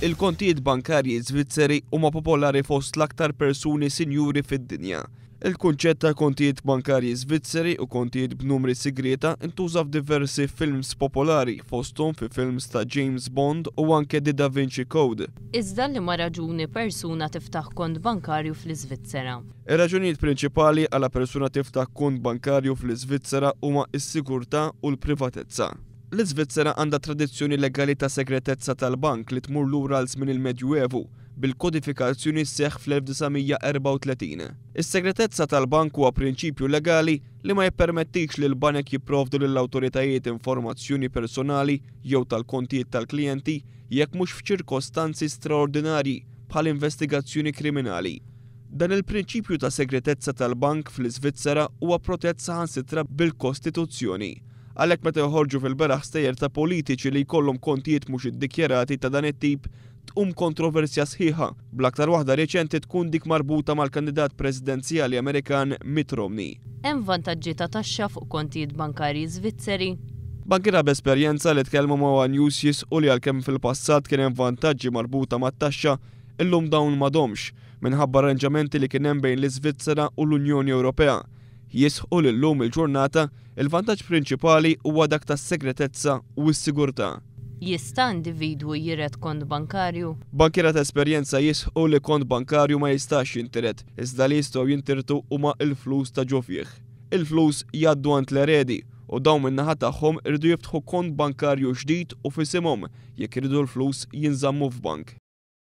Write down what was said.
Il-kontijiet bankarji Żvizzeri huma popolari fost l-aktar persuni sinjuri fid-dinja. Il-kunċett ta' kontijiet bankarji Żvizzeri u kontijiet b'numri sigrieta ntuża f'diversi films popolari, fosthom fi films ta' James Bond u anke The Da Vinci Code. Iżda liema raġuni persuna tiftaħ kont bankarju fl-Iżvizzera? Ir-raġunijiet prinċipali għala persuna tiftaħ kont bankarju fl-Iżvizzera huma s-sigurtà u l-privatezza. L-Iżvizzera għandha tradizzjoni legali ta' segretezza tal-bank li tmur lura għal żmien il-Medjuevu, bil-kodifikazzjoni sseħħ fl-1934. Is-segretezza tal-bank huwa prinċipju legali li ma jippermettix li l-banek jipprovdu lill-awtoritajiet informazzjoni personali jew tal-kontijiet tal-klijenti jekk mhux f'ċirkostanzi straordinarji bħal investigazzjoni kriminali. Dan il-prinċipju ta' segretezza tal-bank fl-Iżvizzera huwa protett saħansitra bil-Kostituzzjoni. Għalhekk meta joħorġu fil-beraħ stejjer ta' politiċi li jkollhom kontijiet mhux iddikjarati ta' dan it-tip, tqum kontroversja sħiħa, bl-aktar waħda riċenti tkun dik marbuta mal-kandidat presidenzjali Amerikan Mitt Romney. Hemm vantaġġi ta' taxxa fuq kontijiet bankarji Żvizzeri? Bankiera b'esperjenza li tkellmu ma' one News jisħqu li għalkemm fil-passat kien hemm vantaġġi marbuta mat-taxxa, illum dawn m'għadhomx, minħabba arranġamenti li kien hemm bejn l-Iżvizzera u l-Unjoni Ewropea. Jisħqu li llum il-ġurnata, il-vantaġġ prinċipali huwa dak tas-segretezza u s-sigurtà. Jista' individwu jiret kont bankarju? Bankiera ta' esperjenza jisħqu li kont bankarju ma jistax jintiret, iżda li jistgħu jintirtu huma l-flus ta' ġo fih. Il-flus jgħaddu għand l-eredi u dawn min-naħa tagħhom iridu jiftħu kont bankarju ġdid u f'isimhom jekk iridu l-flus jinżammu f'bank.